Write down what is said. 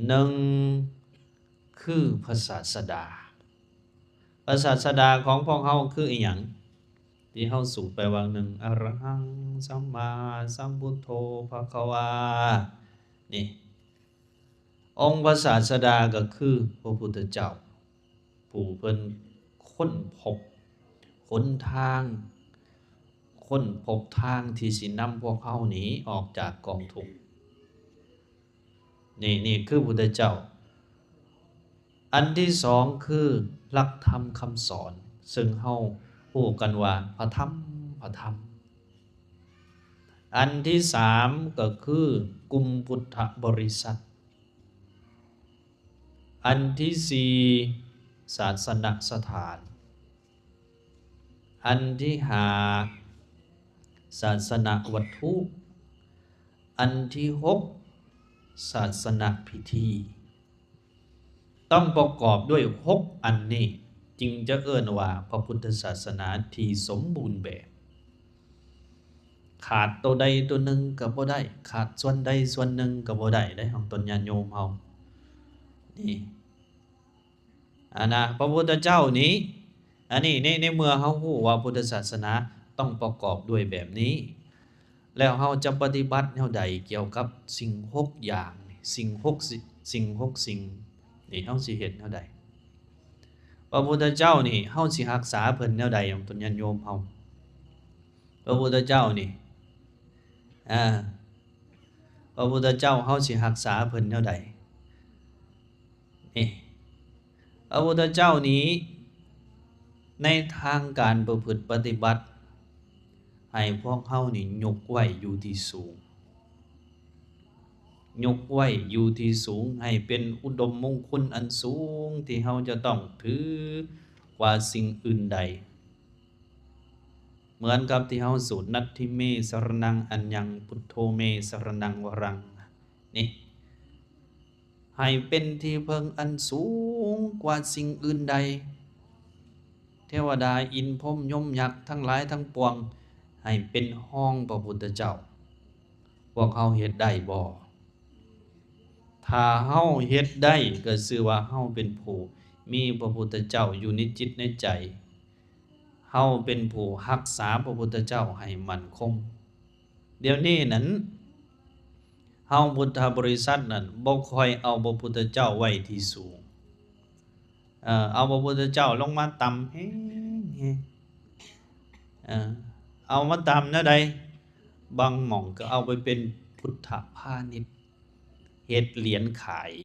ໜຶ່ງ ຄືພະສາສະດາ. ພະສາສະດາຂອງພວກເຮົາຄືອີ່ຫຍັງ? ທີ່ເຮົາສູດໄປຫວ່າງໜຶ່ງ ອະລະຫັງ ສຳມາສຳພຸດໂທ ພະຄະວາ ນີ້ ອົງພະສາສະດາກໍຄືພະພຸດທະເຈົ້າ ຜູ້ເພິ່ນຄົ້ນພົບຫົນທາງ, ຄົ້ນພົບທາງທີ່ຊິນຳພວກເຮົານີ້ອອກຈາກກອງທຸກ. ນີ້, ນີ້ຄືພຸດທະເຈົ້າ. ອັນທີສອງຄືຫຼັກທຳຄຳສອນ, ເຊິ່ງເຮົາຮູ້ກັນວ່າພະທຳ, ພະທຳ. ອັນທີສາມກໍຄືກຸ່ມພຸດທະບໍລິສັດ. ອັນທີສີ່ ສາສະນະສະຖານ. ອັນທີຫ້າ ສາສະນະວັດຖຸ. ອັນທີຫົກ ສາສະນະພິທີ. ຕ້ອງປະກອບດ້ວຍຫົກອັນນີ້ ຈຶ່ງຈະເອີ້ນວ່າພະພຸດທະສາສະໜາທີ່ສົມບູນແບບ. ຂາດໂຕໃດໂຕໜຶ່ງກໍບໍ່ໄດ້, ຂາດສ່ວນໃດສ່ວນໜຶ່ງກໍບໍ່ໄດ້ເດ້ ຂອງຕົນຍາດໂຍມເຮົານີ້. ອັນນະ ພະພຸດທະເຈົ້ານີ້ ອັນນີ້ ໃນ ໃນເມື່ອເຮົາຮູ້ວ່າພຸດທະສາສະໜາຕ້ອງປະກອບດ້ວຍແບບນີ້ ແລ້ວເຮົາຈະປະຕິບັດແນວໃດກ່ຽວກັບສິ່ງຫົກຢ່າງນີ້ ສິ່ງຫົກ ສິ່ງຫົກສິ່ງນີ້ ເຮົາຊິເຮັດແນວໃດ? ພະພຸດທະເຈົ້ານີ້ ເຮົາຊິຮັກສາເພິ່ນແນວໃດ ຂອງຕົນຍາດໂຍມເຮົາ? ພະພຸດທະເຈົ້ານີ້ ອາ ພະພຸດທະເຈົ້າ ເຮົາຊິຮັກສາເພິ່ນແນວໃດ? ນີ້ ພະພຸດທະເຈົ້ານີ້ ໃນທາງການປະພຶດປະຕິບັດ ໃຫ້ພວກເຮົານີ້ຍົກໄວ້ຢູ່ທີ່ສູງ, ຍົກໄວ້ຢູ່ທີ່ສູງ ໃຫ້ເປັນອຸດົມມົງຄຸນອັນສູງ ທີ່ເຮົາຈະຕ້ອງຖືກວ່າສິ່ງອື່ນໃດ. ເໝືອນກັບທີ່ເຮົາສູດ ນັດຖິເມ ສະຣະນັງ ອັນຍັງ ພຸດໂທ ເມ ສະຣະນັງ ວະຣັງ ນີ້ ໃຫ້ເປັນທີ່ເພິ່ງອັນສູງກວ່າສິ່ງອື່ນໃດ. ເທວະດາ ອິນ ພົມ ຍົມ ຍັກ ທັງຫຼາຍທັງປວງ ໃຫ້ເປັນຮອງພະພຸດທະເຈົ້າ. ພວກເຮົາເຮັດໄດ້ບໍ່? ຖ້າເຮົາເຮັດໄດ້ ກໍຊື່ວ່າເຮົາເປັນຜູ້ມີພະພຸດທະເຈົ້າຢູ່ໃນຈິດໃນໃຈ, ເຮົາເປັນຜູ້ຮັກສາພະພຸດທະເຈົ້າໃຫ້ໝັ້ນຄົງ. ດຽວນີ້ນັ້ນ ເຮົາພຸດທະບໍລິສັດນັ້ນ ບໍ່ຄ່ອຍເອົາພະພຸດທະເຈົ້າໄວ້ທີ່ສູງ, ເອີ ເອົາພະພຸດທະເຈົ້າລົງມາຕ່ຳແຮງໆ, ເອີ ເອົາມາຕ່ຳແນວໃດ? ບາງໝ່ອງກໍເອົາໄປເປັນພຸດທະພານິດ, ເຮັດຫຼຽນຂາຍ